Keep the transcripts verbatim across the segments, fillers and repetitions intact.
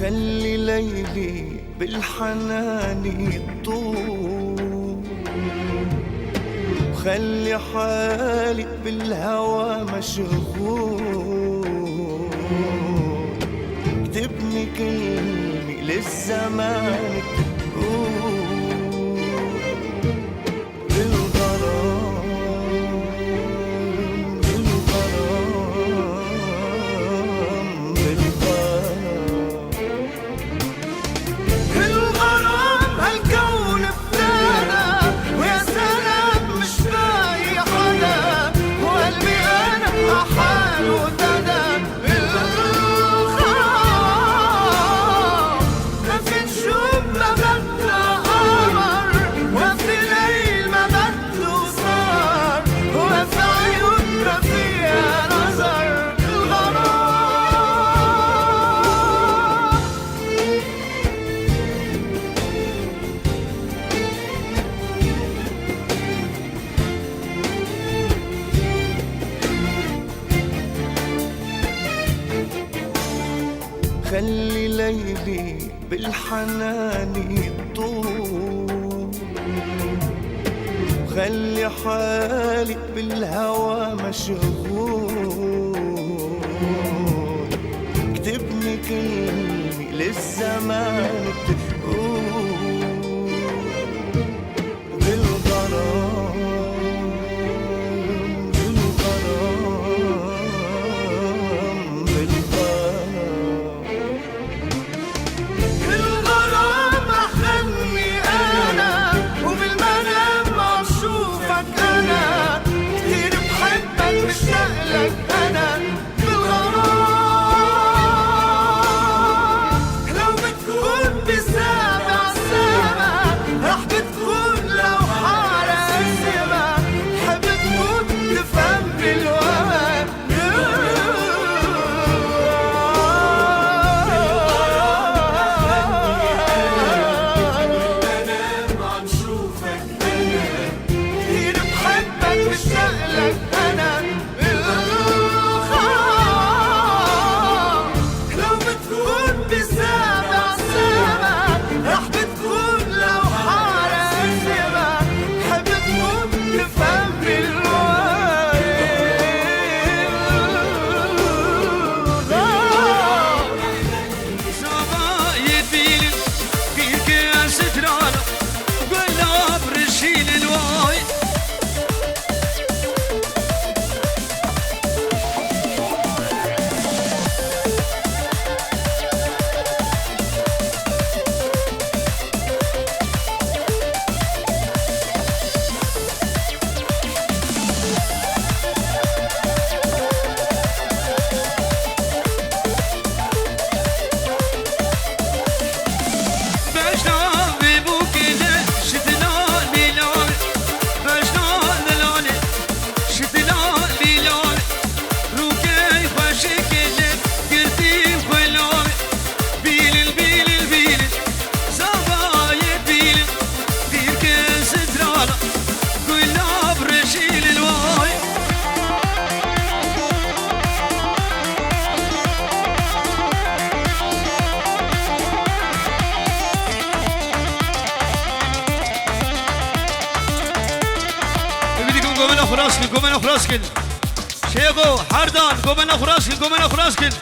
خلي ليلي بالحنان يطول، وخلي حالي بالهوى مشغول. اكتبني كلمة للزمان تقول. بالغرام، بالغرام، بالغرام. الغرام هالكون ابتدى، ويا سلام مش لاقي حدا، وقلبي أنا أحاله ابتدى. الغرام ما في نجوم ما بدها قمر، ما في ليل ما بده سهر، وما في عيون ما فيها نظر. الغرام. خلي ليلي بالحنان يطول، وخلي حالي بالهوى مشغول. اكتبني كلمة للزمان تقول. بالغرام، بالغرام، بالغرام. بالغرام أحلمني أنا، وبالمنام عم شوفك أنا. كتير بحبك، مشتاق لك أنا. بالغرام، لو بتكون بس Gomena xwe rast kin, gomena xwe rast kin. Şêxo, Herdan, gomena xwe rast kin, gomena xwe rast kin.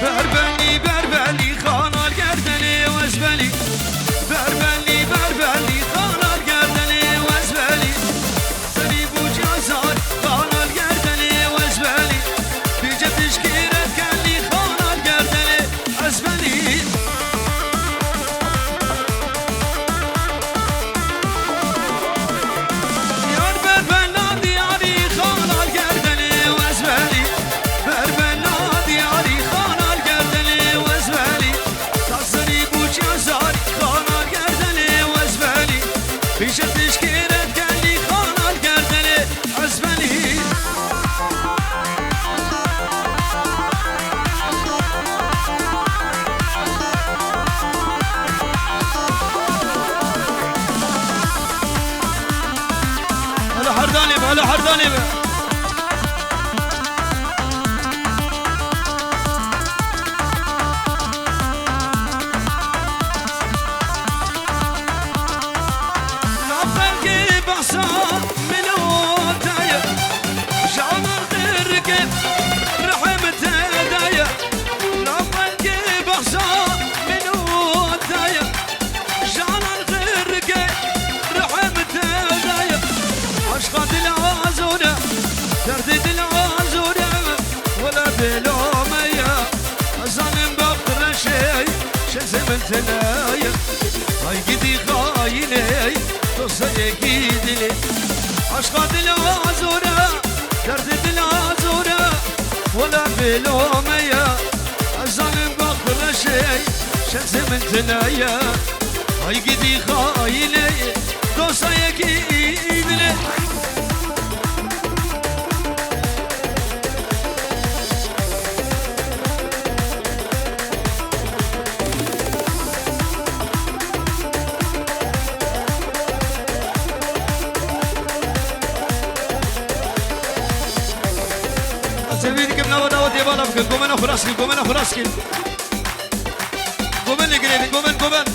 Berbelî, berbelî, xanal gerdenê wezbelî. Berbelî, berbelî, xanal gerdenê wezbelî. Serî bûçya zar, xanal gerdenê wezbelî. Bîce tişkîret kelî, xanal gerdenê ezbelî. Yar berbela diyarî, xanal gerdenê wezbelî. Berbela diyarî, xanal gerdenê wezbelî. Tasirî bûçya zarî, xanal gerdenê wezbelî. Bîje tişkêret gelî, xanal gerdenê ezbelî. Hala herdanê be, hala herdanê be. Navbelgê behsa milota ye, janan qirke rehmete daye. Navbelgê behsa milota ye, janan qirke rehmete daye. Aşqa dil azore, derdê dil azore, wela bêlo me ye. Ez zanim bextreşê, şezê min tune ye. Ay gidî xayinê, dosteyekî dilê. Aşqa dil azore, derdê dil azore, wela bêlo me ye. Ez zanim bextreşê, şezê min tune ye. Ay gidî xayinê, dosteyekî dilê. Ez hêvî dikim nava dawa dêvala bikin. Gomena xwe rast kin, gomena xwe rast kin. Gomen lê girêdin, gomen, gomen.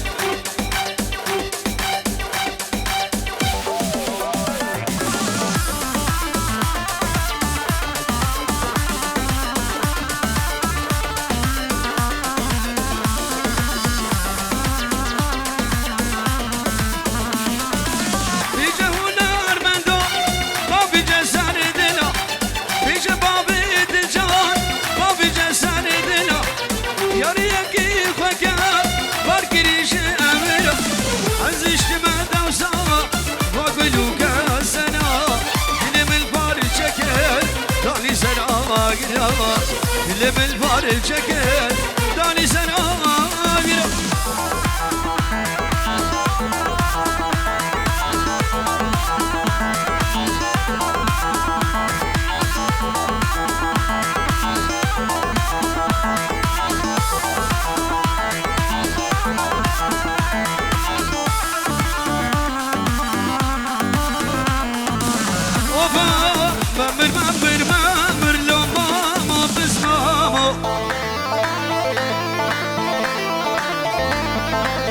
Bîce hunermendo, bavîce serê dila. Bêje bavê dican, bavê ce serê dila. Yariyekî xwe ke var kirî ji emira. Ez îştime dewsa, va gul û kesena. Dilê min parçe kir, danî ser agira. Dilê min parçe kir, danî ser agira. Oba, memir, memir, memir, lo mamo, biz mamo.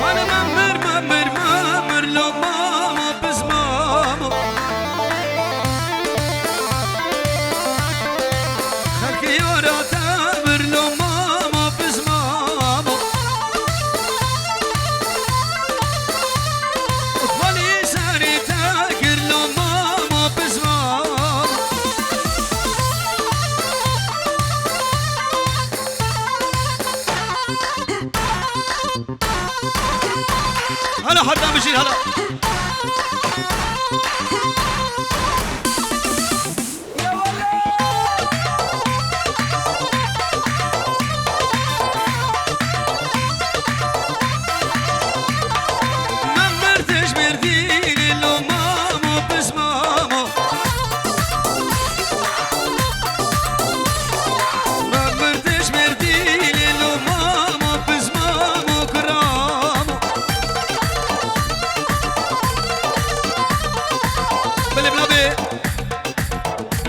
Hale memir, memir, memir, lo mamo, biz mamo. Xelkê yara te bir lo mamo, biz mamo. Xwelî serî te kir lo mamo, biz mamo. Hala hardan bijîn hala.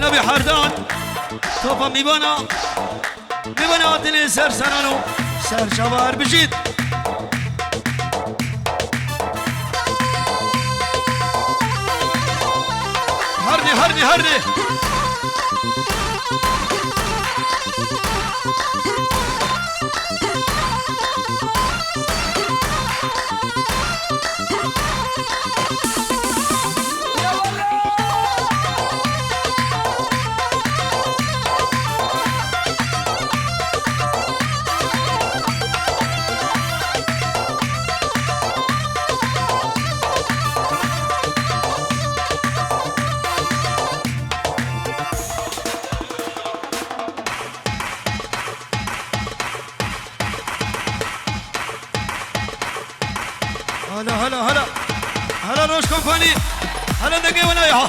Navê Herdan, topa mîvana, mîvana hatinê ser seran û ser çavar bijît. Herdê, herdê, herdê. Hala, hala, hala. Hala Roj Kompanî. Hala dengê wina ya.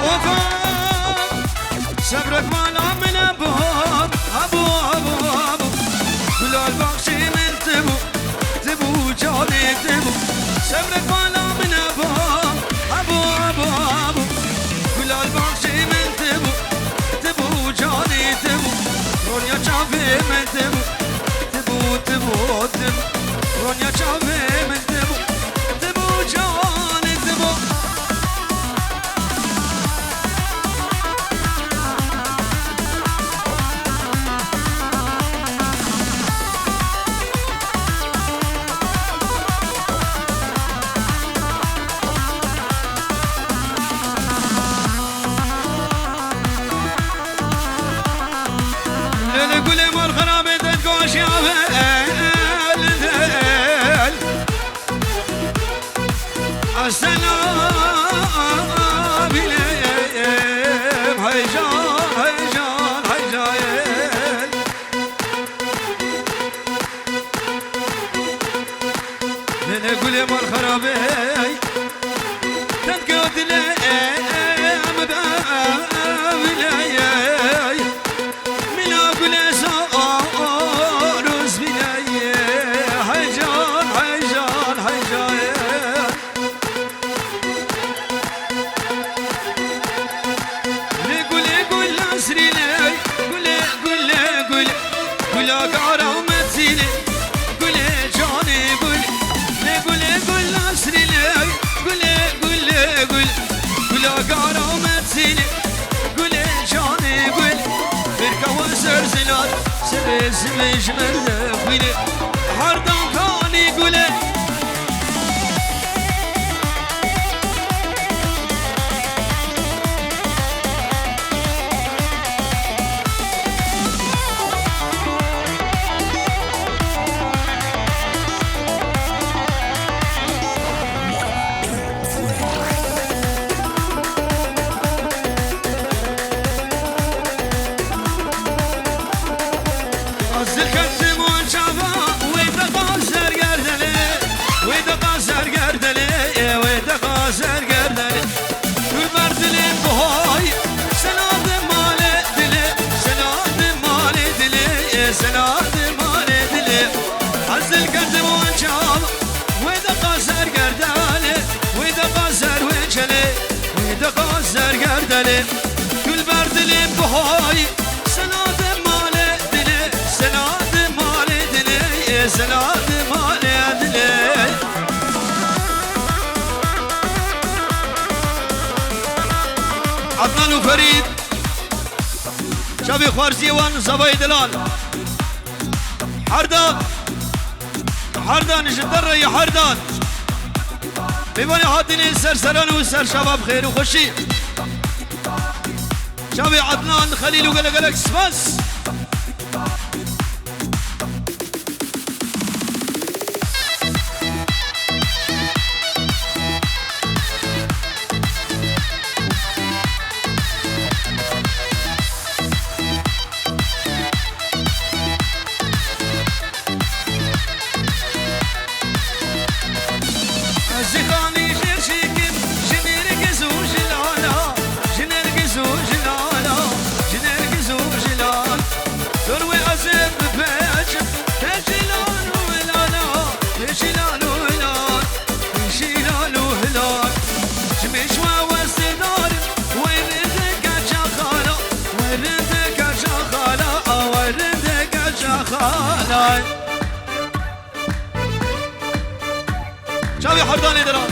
Oho! Sebrek mala min e bû, hebû, hebû, hebû. Gulal baxşê min tu bû, tu bû canê tu bû. Sebrek mala min e bû, hebû, hebû, hebû. Gulal baxşê min tu bû, tu bû canê tu bû. Ronya çavê min tu bû, tu bû, tu bû, tu bû. Ronya çavê min tu bû, tu bû canê tu bû. Lele gule mal xerabe dengê goşya ve el, el. Esselam aleykum, heycan, heycan, heycan. Lele gule mal xerabe, dengê dilê em be bilê. Mîna gulê zarûz bîne ye, heycan, heycan, heycan. Lê gulê gul nasrîne, gulê, gulê gul, gula karametîne, gulê canê gul. Lê gulê gul nasrîne, gulê, gulê gul, gula karametîne. Gulê canê gul, firka we ser zilar, sibê sibê ji me re xwîne. Herdan kanî gulê. Adnan û Ferîd, çavê xwarziyê wan Zavayê Delal. Herdan, Herdan ji dereyê Herdan. Mêvanê hatinê ser seran û ser çava bi xêr û xweşî. Çavê Adnan, Xelîl û gelek gelek spas. Ez ê xanî jêr jî kim, ji Nêrgiz û ji Lala, ji Nêrgiz û ji Lala, ji Nêrgiz û ji Lala. Dor wê ez ê bipeçim, te jî lal û hilal a, te jî lal û hilal, te jî lal û hilal. Ji mêj we westêdar im, we rindeke çaxala, we rindeke çaxala, a we rindeke çaxala. Çavê Herdanê diran.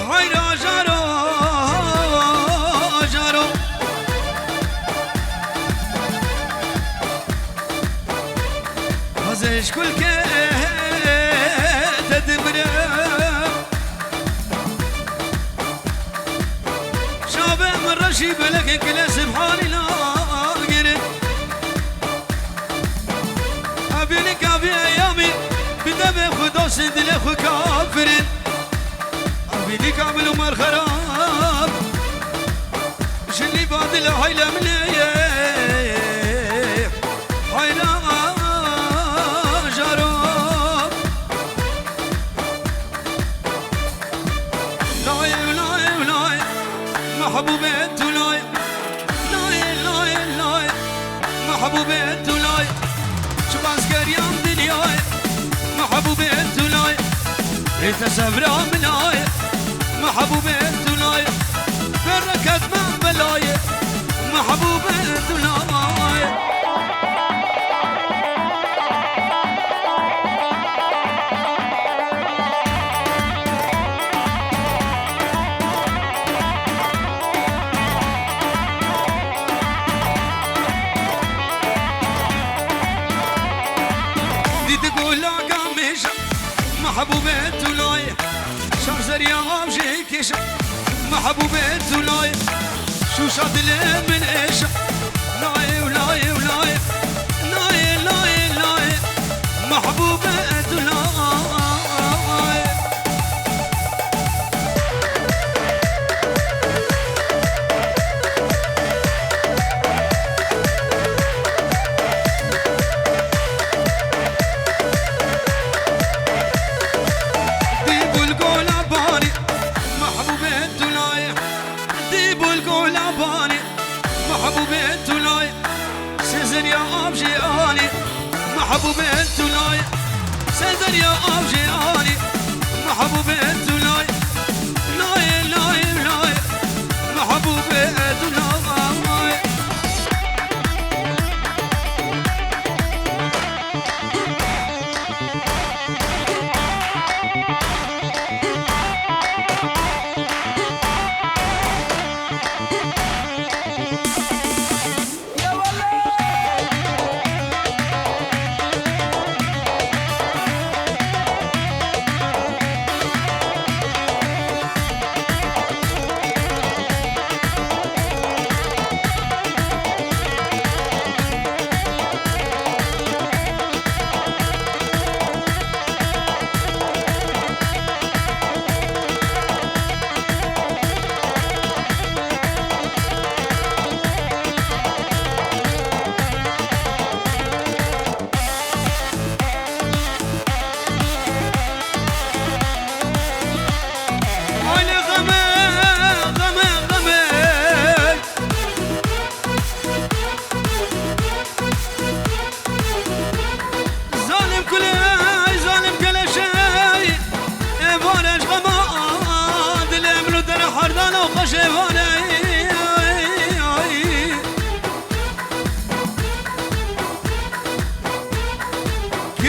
Hayra jaro, jaro. Xwezê ji kulkê te dimire. Şabe min reşî belekê kile Sibhanî nagire. Evî nika vî eyamî bi devê xwe dostên dilê xwe kafirin. Evî nika min û merxerab. Ji nîva dila heyle min ê. Hayra jaro. Layê, layê, layê, mehbûbê tu layê. Layê, layê, layê, mehbûbê tu layê. Çiqas geriyam dinyayê, mehbûbê tu layê. Ê te sevra min ayê, mehbûbê tu layê. Bereket min belayê, mehbûbê tu layê. Dîdi gula gamêja, mehbûbê tu layê. Şar zeriya av jê kêşa, mehbûbê tu layê. Şûşa dilê min êşa, layê û layê û layê. Layê, layê, layê, mehbûbê tu layê. Dî bulgola barî, mehbûbê tu layê. Dî bulgola barî, mehbûbê tu layê. Sezeriya av jê anî, mehbûbê tu layê. Sezeriya av jê anî, mehbûbê tu layê. Layê, layê, layê, mehbûbê tu layê.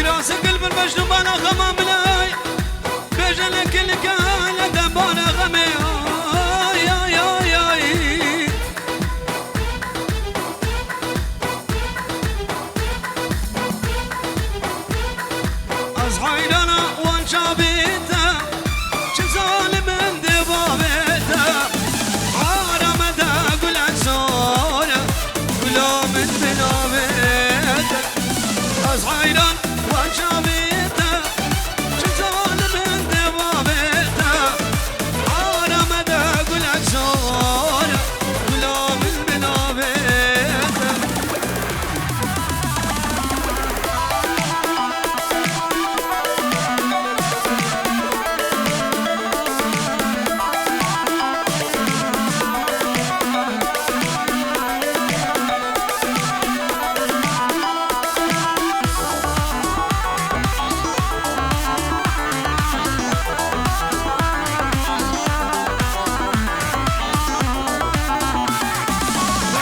Rase gil bin mecnû bana xema milay. Bêje leke leke le de bana xemê. Ay, ay, ay, ay. Ez heyrana wan çavê te, çi zalim in dê bavê te. Ara me de gulek zor e, gula min bi navê te. Ez heyran wan çavê te, çi zalim in dê bavê te. Ara me de gulek zor e, gula min bi navê te.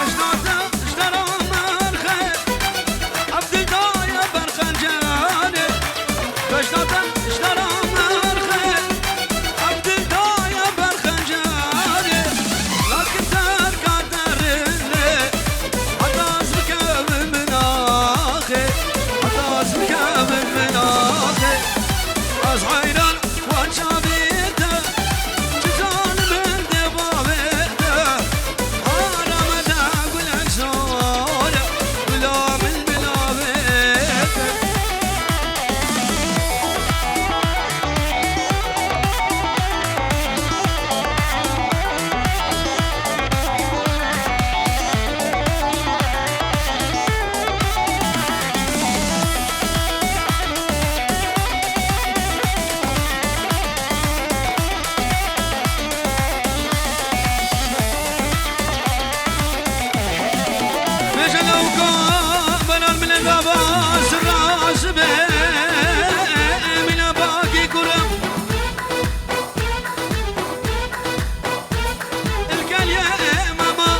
Vecdata ji te re merxe, Evdil daye ber xencerê. Vecdata ji te re merxe, Evdil daye ber xencerê. Lakin terka te rê, heta ez bikevim naxê, heta ez bikevim naxê. Ez heyran wan çavê te, çi zalim in dê bavê te. Ara me de gulek zor e, gula min bi navê te. Bêje lewka belan min daba sirra sibe, mîna bakî kurim. Ilkeliye mama.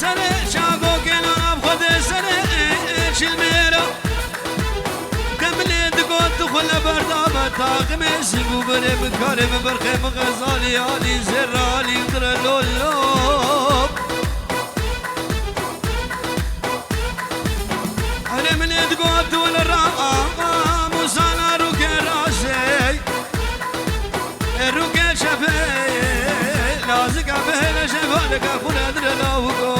Serê çavokê nav xwedê serê çilmêra. Demilê digot tu xwe le berdame taqimê sîng û berê min karê min berxê min xezalî alî zêralî dire lolo. Erê min ê digot tu li ra musana rûkê rastê. Ê rûkê çepê lazika bihêle şevalika xûne dire lawiko.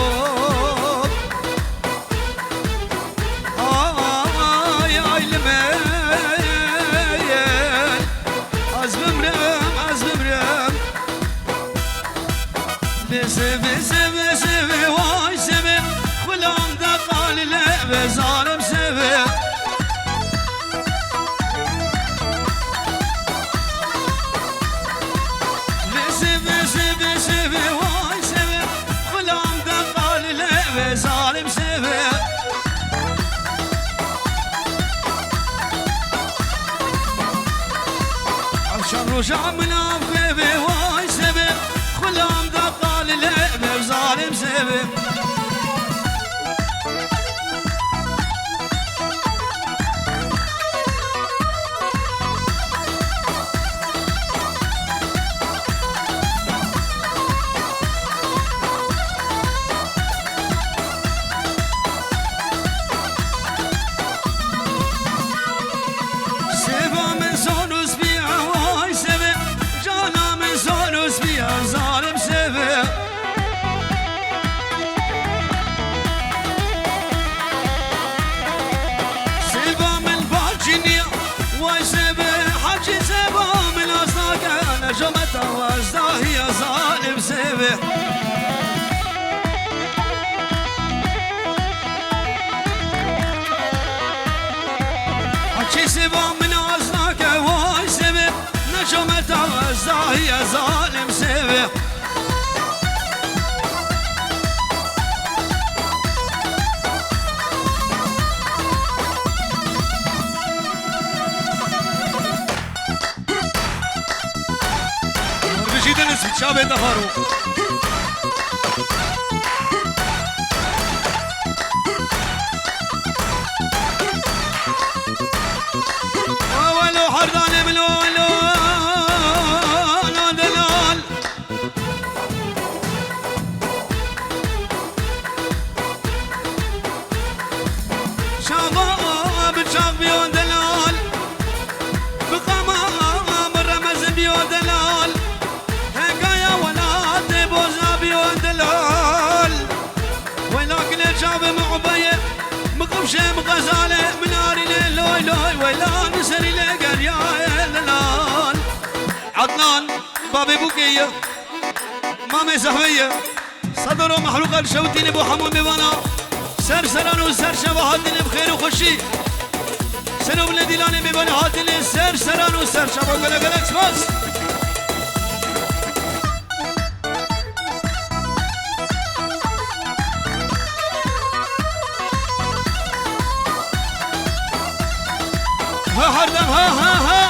Ay, ay, li me, ez bimrim, ez bimrim. Lê sevê, sevê, sevê, way sevê, xulam de qalile ve zalim sevê. Lê sevê, sevê, sevê, way sevê, xulam de qalile ve zalim sevê. Akşam roja min av xêvê, way sevê, xulam da qalile, mevzalim sevê. Sêva min zor û spî ya, way sevê, cana min zor û spî ya, zalim sevê. Sêva min bacî niya, way sevê, hecî sêva min asta ke, neşometa wazdahiya, zalim sevê. Hecî sêva min asta ke, way sevê, neşometa wazdahiya, zalim sevê. Bijî Deniz, çavê te xaro. Bi çax biyo delal, bi qama, bi remez biyo delal. Hekaya welatê boza biyo delal. Wela gilê çavê min ubeye, min qimşê, min qezale, min arîne loy loy. Wela min serî lê geriyaye delal. Adnan, bavê Bûkê ye, mamê Zehwê ye. Sedoro mexlûqa li şewitînê bo hemû mêvana. Ser seran û ser şeva hatine bi xêr û xweşî. Sero bile dîlanê mêvanê hatine ser seran û ser şeva, gelek gelek spas. Ha herdem ha ha ha.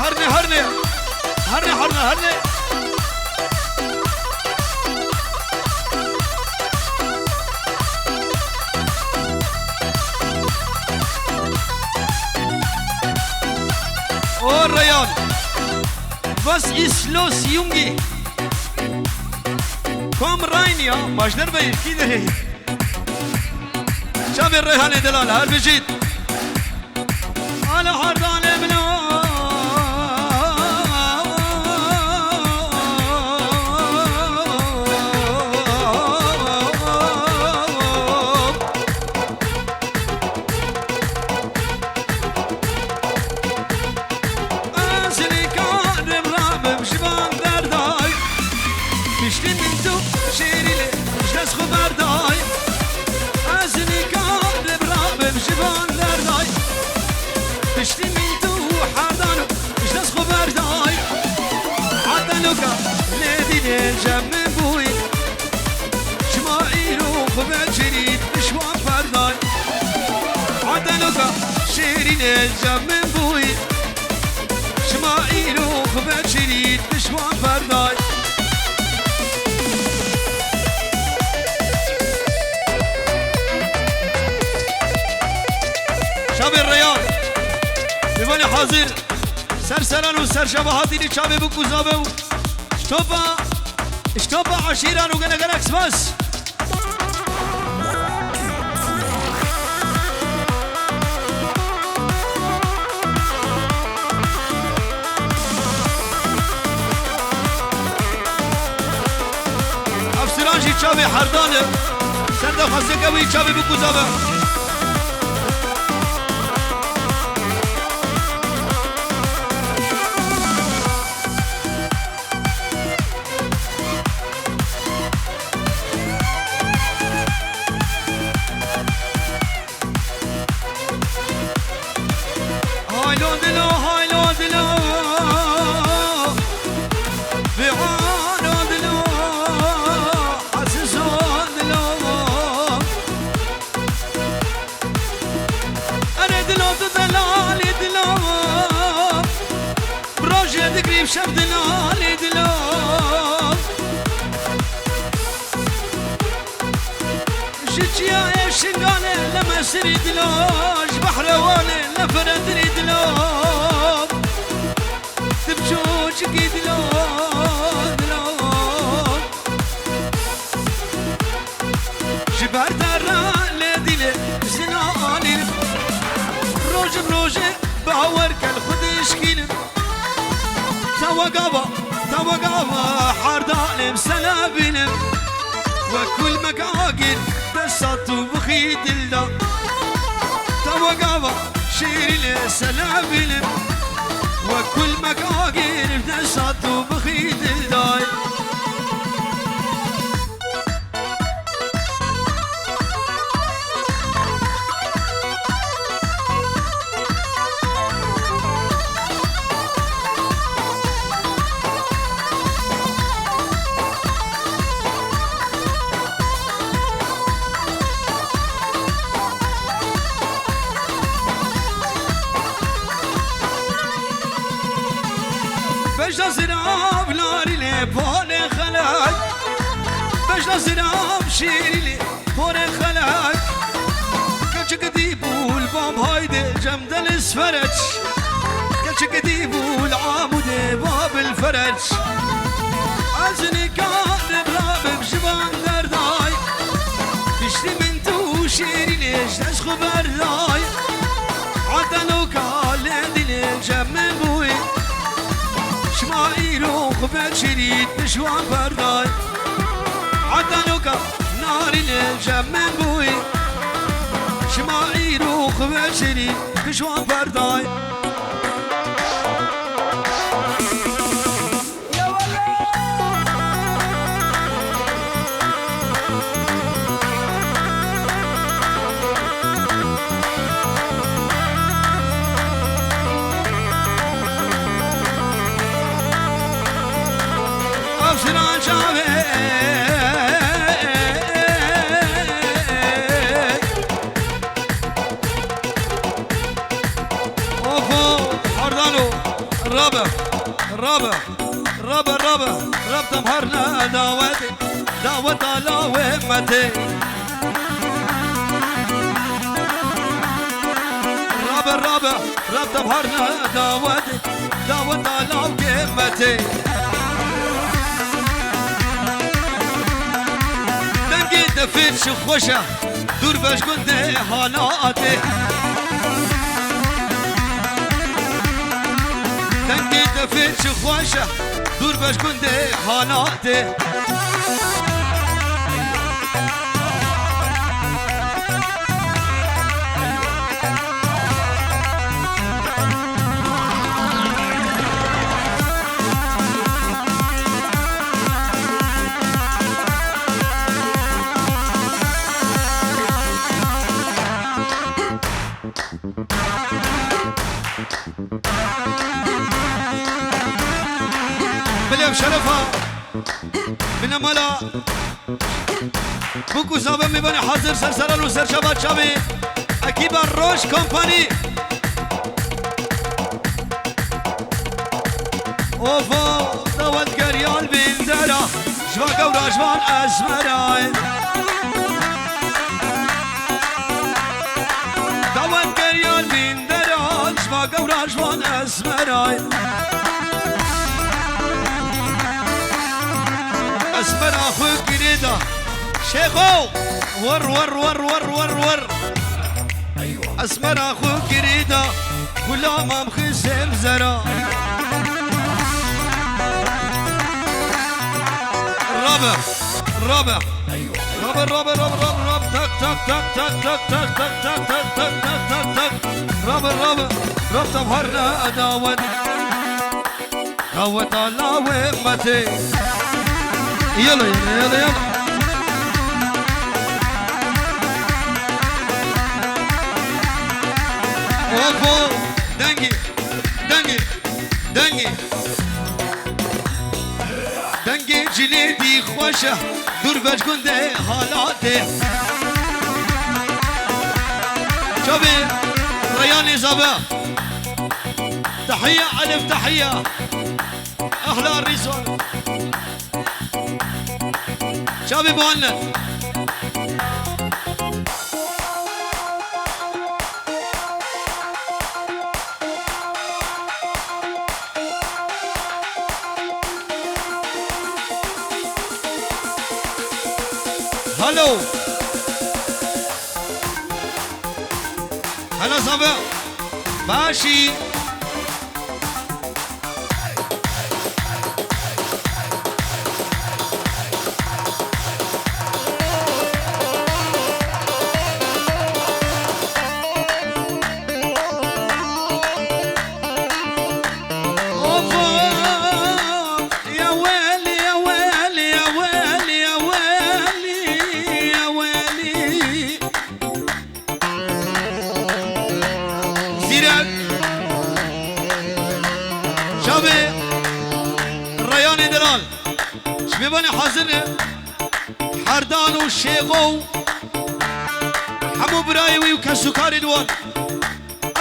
Herne, herne. Herne, herne, herne. O Reyan. Was ist los, Junge? Komm rein, ja. Başlar be, iki de. Çavê Reyhanê delal, her bijît. Ala hardane bila. Ez nikarim rabim ji van derday. Piştî min tu şêrî lê ji dest xwe berday. Ez nikarim rabim ji van derday. Piştî min tu herdano ji dest xwe berday. Heta noka lê dînê cem min bûyî. Çima îro xwe vekirî pişwa ferday. Heta noka şêrînê cem min bûyî. Çima îro xwe vekirî pişwa ferday. Şabê Reyan. Mêvanê hazir. Ser seran û ser şeva hatînî çavê bikuzabe û ji topa, ji topa eşîran û gelek gelek spas. Ev siran jî çavê herdan e. Ser daxwazeke wî çavê bikuzabe. Haylo dilo, haylo dilo. Vihano dilo, azizo dilo. Ere dilo, tu delalî dilo. Rojê digrî şev dilalî dilo. Ji çiyayê Şingalê le Mesirî dilo, ji behrewanê le Firetirî dilo. Ti biçûçikî dilo, dilo. Ji ber te re lê dîlê zina alînim. Roj bi rojê bawer ke li xwe dişkînim. Te wek ava, te wek ava herdalim selebînim. Wek kulmek agir desta tu bixî dilda. Te wek ava şêrînê selebînim. Wek kulmek agir desta tu bixî dilday. Bejna zirav narî lê ponê xelay. Bejna zirav şîrî lê ponê xelay. Keçik dî bû li Amûdê Babil Fereç. Ez nikarim rabim ji van derdayê. Piştî min tu şêrînê ji dest xwe berdayê. Heta noka lê dilê cem min bûyî. Şima îro xwe veşirît bi ji wan berdayê. Heta noka narînê cem min bûyî. Şima îro xwe veşirît bi ji wan berdayê. Ev jinan çavê. Oho, Hardano, rabe, rabe, rabe, rabe, rab dem her ne dawetê, daweta lawê me tê. Rabe, rabe, rab dem her ne dawetê, daweta lawkê me tê. Dengê defê çi xweş e. Dûr be ji gundê Halatê. Dengê defê çi xweş e. Dûr be ji gundê Halatê. Bilê şerefa binemala. Bûk û zabe mêvanê hazir, serseran û serçava çavê ekîba Roj Kompanî. Ofo, dawetger yal bîndera, ji va gewra ji van esmerayê. Dawetger yal bîndera, ji va gewra ji van esmerayê. Esmera xwe girê da. Şêxo! Wer, wer, wer, wer, wer, wer. Esmera xwe girê da. Gulamam xizem zera. Rabe, rabe. Rabe, rabe, rabe, rabe, rabe. Tak, tak, tak. Rabe, rabe. Rabe, tam har ne dawet. Daweta lawê me tê. Yala, yala, yala, yala. Oho, dengî, dengî, dengî. Dengê cilêdî xweş e, dûr be ji gundê Halatê. Çavê Reyanê Zabe. Tehiye, elif tehiye. Ahla Rîzor. Çavê Muannet. Halo. Hela Zabe. Başî. Zîrek. Çavê Reyanê Delal. Ji mêvanê hazir ne. Herdan û Şêxo û hemû birayê wî û kesûkarên wan.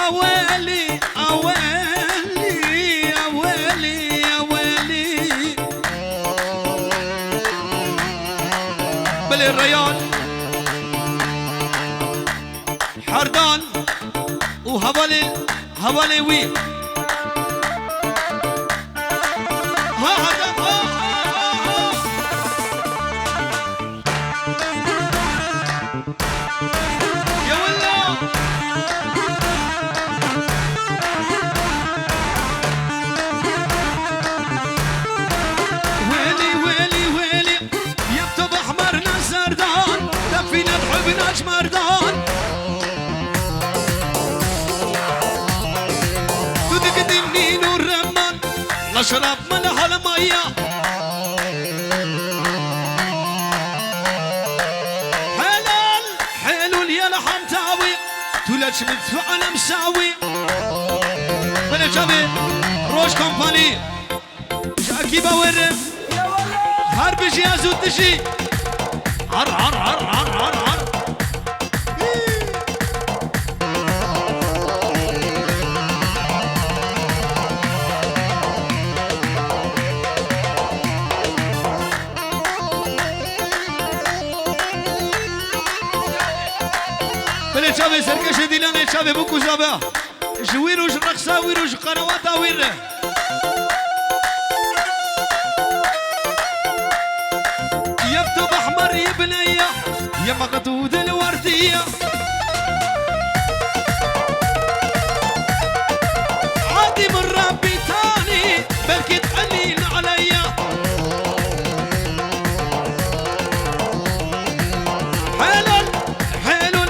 Ewelî, ewelî, ewelî, ewelî. Bilê Reyan. Herdan û hevalên Hevalê wî. Ha, ha, ha, ha, ha, ha. Ya wella. Wêlî, wêlî, wêlî. Yek tu bi ehmer ne zerdan, defîne bi hubî ne ji merdan. Tu dikidî nîn û reman, neşrab min helmaya. Helal, helûl yel hemtawî, tu leç min tu alem sawî. Belê çavê, Roj Kompanî. Ji ekîba wê re. Her bijî ez û tu jî. Har, har, har, har, har, har. Belê çavê serkeşê Dîlanê çavê bû ku zabe. Ji wî roj reqsa wî roj qenewata wî re. Yek tu behmer yê bineye, yê meqtû dil werdiye. Adî min Rabbî tanî, belkî tenî naleye. Helal, helul.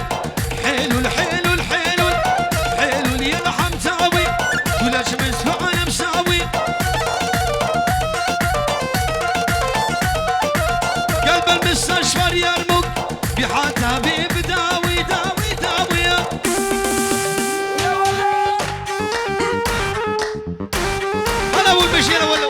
Helul, helul, helul, helul yel hemzawî. Tu leç min su alem sawî. Gel bel min ser şvar Yarmuk. Bi hata bi bi dawî, dawî, dawî. Hala bû bişêre welo.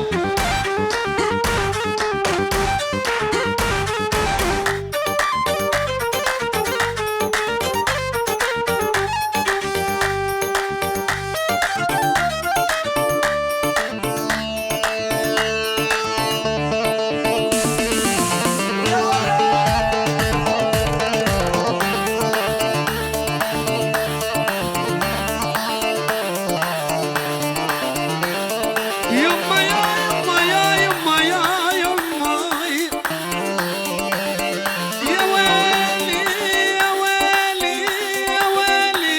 Yumma ya, yumma ya, yumma ya, yumma ya. Ya weli, ya weli, ya weli.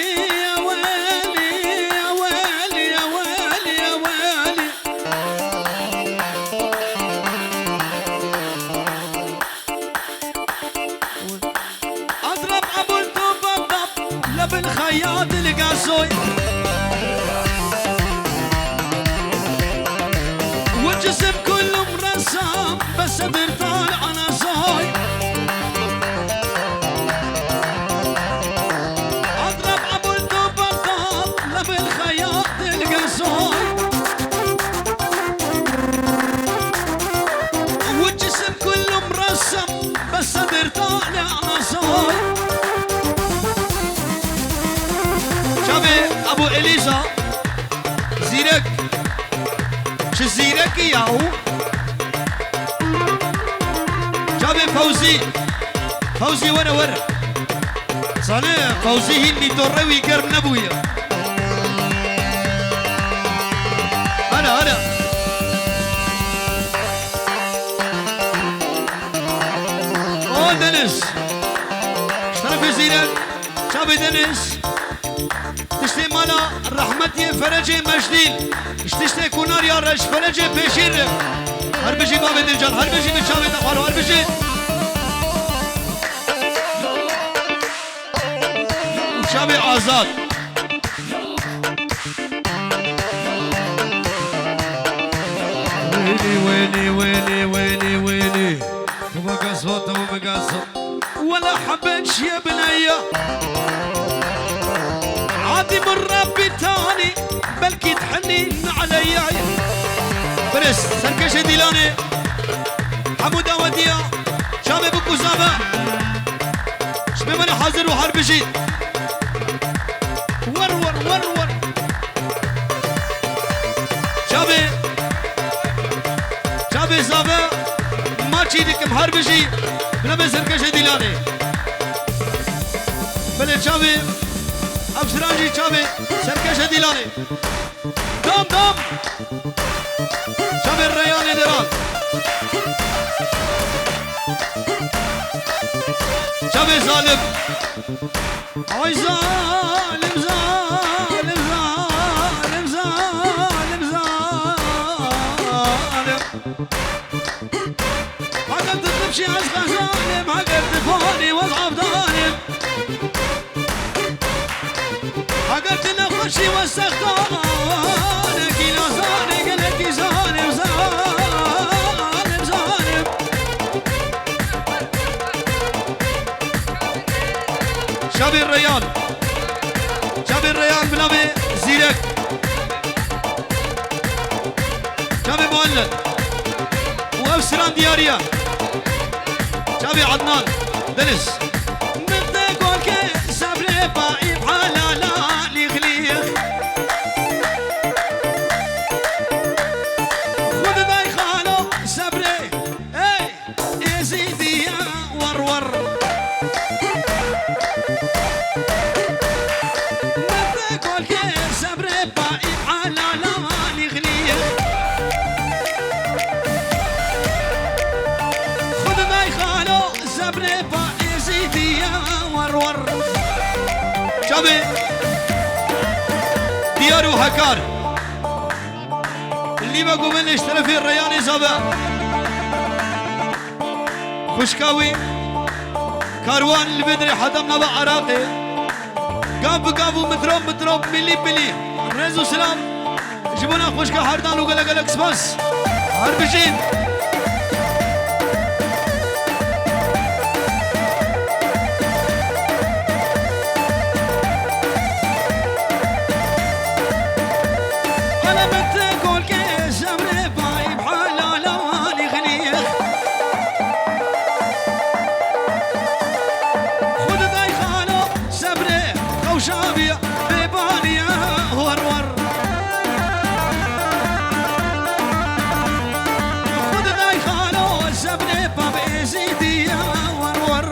Adrab abul tu badab, lebin xeyat li gazoy. Wi cisim kulum resam, bes sedir tal ana soy. Adrab abul tu badab, lebin xeyat li gazoy. Wi cisim kulum resam, bes sedir tal ana soy. Çavê Ebû Elîza, zîrek. Çi zîrekî yaw? Çavê Fewzî. Fewzî were were. Zane Fewzî hîn nîtorre wî germ nebûye. Hele hele. O Deniz. Ji terefê zîrek. Çavê Deniz. Tiştê mala rehmetiyê Ferecê Mejdîn. Ji tiştê kunar ya reş Ferecê Pêşîr. Her bijî bavê Dilcan, her bijî bi çavê te xwaro, her bijî. Û çavê Azad. Wêlî, wêlî, wêlî, wêlî, wêlî. Tu me gazo, tu me gazo. Wela hebek şiye bineye. Adî min Rabbî tanî, belkî tehnî naleye. Birêz, serkeşê Dîlanê. Hemû dawetiya. Çavê bikûza be. Ji bê me hazir û her bijî. Wer, wer, wer, wer. Çavê, çavê zave, maçî dikim her bijî, bila be serkeşê Dîlanê. Belê çavê, Ev stran jî çavê Serkeşê Dîlanê. Dam dam. Çavê Reyanê Deran. Çavê Zalim. Ay zalim, zalim, zalim, zalim, zalim. Heger tu tibşî ez xezanim, heger tu xwarî wez avdanim. Heger tu nexweşî wez sextanim, gîla zalim, gelekî zalim, zalim, zalim. Çavê Reyan. Çavê Reyan bi navê Zîrek. Çavê Muallim. Û ev stran diyar e. Çavê Adnan. Deniz. Min te gol ke sebrê pa îb halala lîx lîx. Xwe didayê xalo sebrê. Ey! Êzîdiya wer wer. Mete kolkê sebrê pa î alala lîx lîx. Xwe didayê xalo sebrê pa Êzîdiya wer wer. Çavê Diyar û Hekar. Lîva Guvenê ji terefê Reyanê Zabe. Xwişka wî Karwan li vê derê heta nava Iraqê. Gav bi gav û mitrov mitrov, milî milî. Rêz û silam ji bo nexweşka Herdan û gelek gelek spas. Her bijîn. Ala min te gol ke sebrê payî halala lîx lîx. Xwe didayê xalo sebrê xewşa bî bêbaniya wer wer. Xwe didayê xalo sebrê pa bi Êzîdiya wer wer.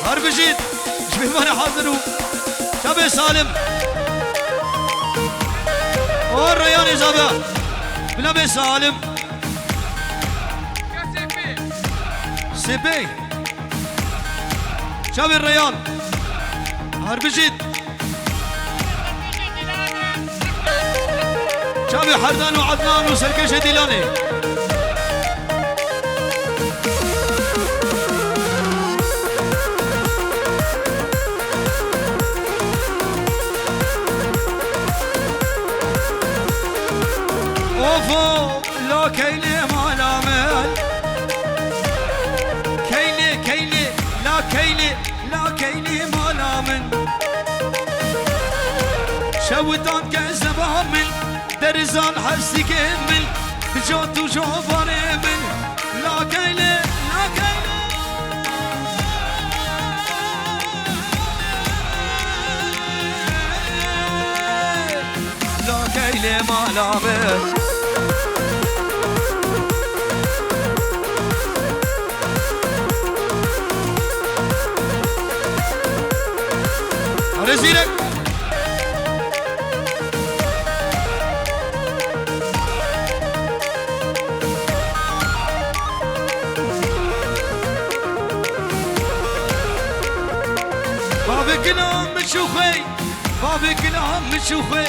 Her bijît, ji mêvanê hazir û çavê Salim. O Reyanê Zabe. Bila bê Salim. Sepê. Çavê Reyan. Her bijît. Çavê Herdan û Adnan û Serkeşê Dîlanê. Ofo. La keylê mala min. Keylê, keylê, la keylê, la keylê mala min. Şewitan kezeba min, derizan hesîkê min, bi cot û jovarê min. La keylê, la keylê. La keylê mala min. Erê zîrek. Bavê gila min çû xwey. Bavê gila min çû xwe,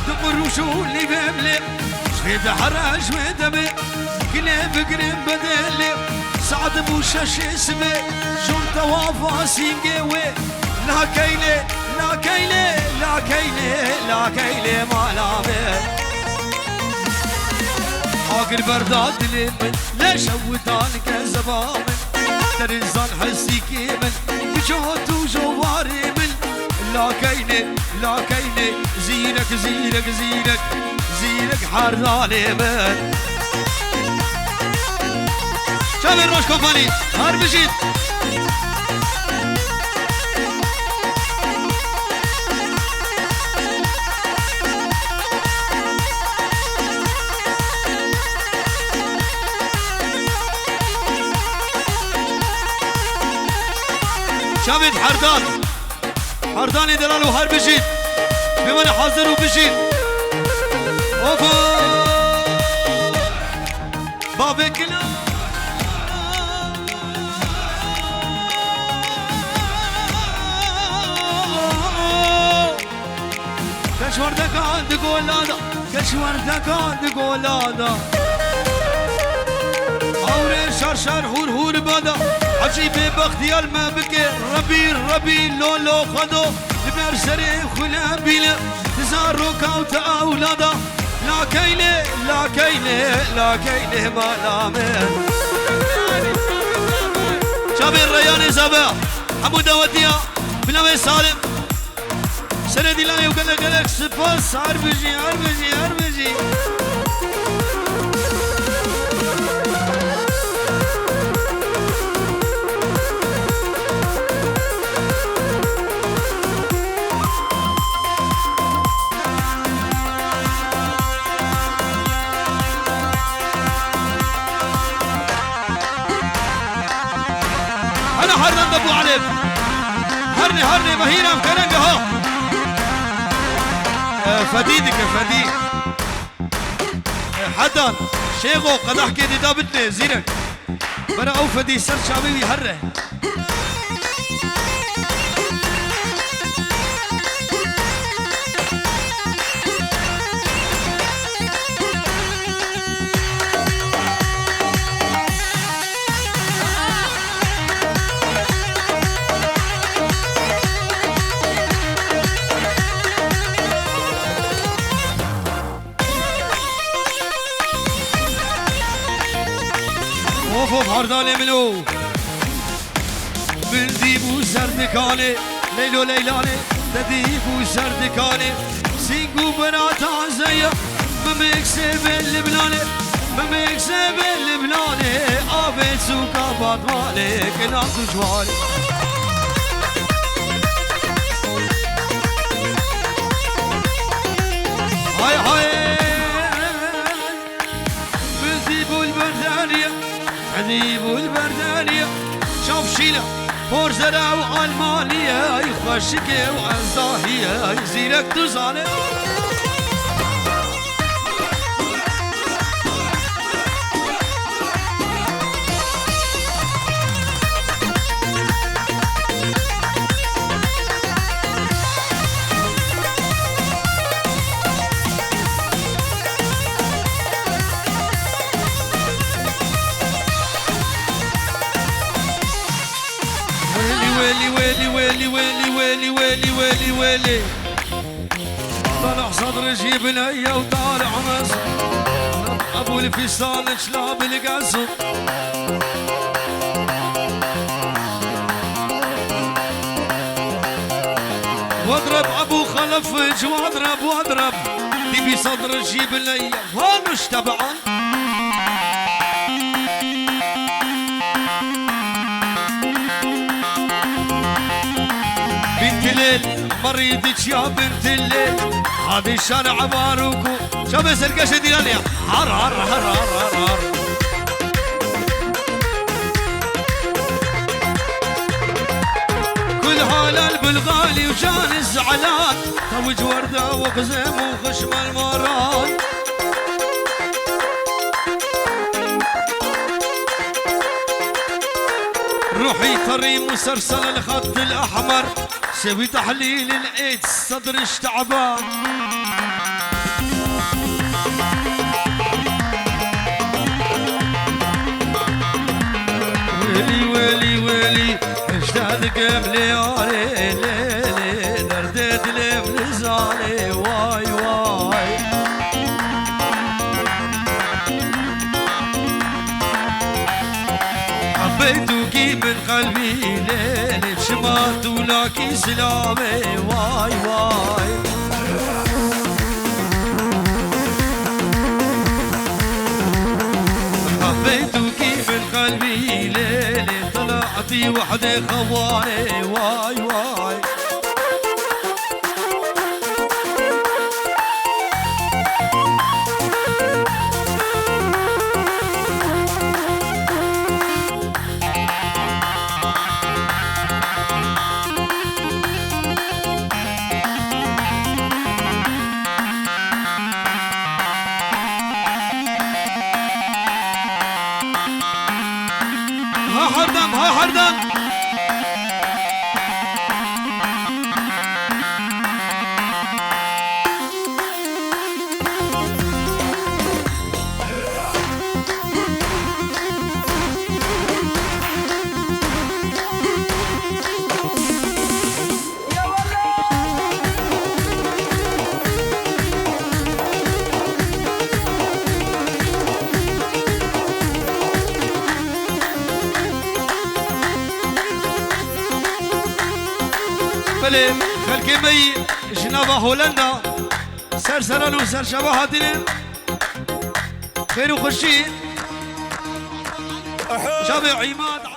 di qurûş û lîvê min lê, ji vê dehera ji wê demê, gilê bigirin bedelê, saet bû şeşê sibê, çûm tewafa sîngê wê, la keylê, la keylê, la keylê, la keylê mala me. Agir berda dilê min, lê şewitan kezeba min, derizan hesîkê min, bi cot û jovarê min, la keynê, la keynê, zîrek, zîrek, zîrek, zîrek herdanê min. Çavê Roj Kompanî, her bijît. Herdanê delal û her bijîn. Bimane hazir û bijîn. Ofo. Bavê kilo. Keşwerdeka di gola da, keşwerdeka di gola da. Awrê şar şar hûr hûr bada. Hecî bê bextiyar me bike, Rebî, Rebî, lo, lo, Xwedo, li ber serê xwe nebîne, ti zaroka û ti ewlada, lakeynê, lakeynê, lakeynê mala me. Çavê Reyanê Zave, hemû dawetiya, bila wê salim. Serê dîlanê û gelek gelek spas, her bijî, her bijî, her bijî. Hela herdan de bû Elif. Hernê, hernê, mehîran kerenge ha. E, fedî dike, fedî. E, hedan, şêxo, qedehkê dîda bitnê, zîrek. Bera ew fedî ser çavê wî herre. Of, of, herdanê min o. Min dî bû ser dikanê, Leylo Leylanê, te dî bû ser dikanê. Sîng û bera taze ye, mimik sêvê Libnanê, mimik sêvê Libnanê, avê sûka Batmanê, kilam tu ciwanê. Hay hay. Min dî bû li ber derya, min dî bû li ber derya. Çavşîna, porzera û almaniye, xweşikê û ezahî ye, zîrek tu zanê. Wêlî, wêlî, wêlî. Talih Sedr jî bineye û Talih Mesûd. Ebû li fîstan çila bi li Gesûd. Wadreb Ebû Xelef, wadreb, wadreb. Dîbî Sedr jî bineye. Hanuş tebean. Bintilêl, merî diçiya Bintilêl, hadî şar ebarûkû, çavê serkeşê dîlanê ya. Har, har, har, har, har, har. Kul halal bil galî û canî zelan, tewc werda û xizem û xişmel maran. روحي تري مسرسلة الخط الأحمر، سوي تحليل الإيدز، صدرش تعبان. ويلي، ويلي، ويلي، اجداد قبلي، آري، ليلي، دردي دلي بلزاني، واي، واي. حبيتك من قلبي ليلة، شمعت ولك سلامي، واي، واي. حبيتك من قلبي ليلة، طلعتي وحدة خواني، واي، واي. Xelkê me yî ji nava Holenda ser seran û ser şeva hatine. Xêr û xweşî. Çavê Îmad.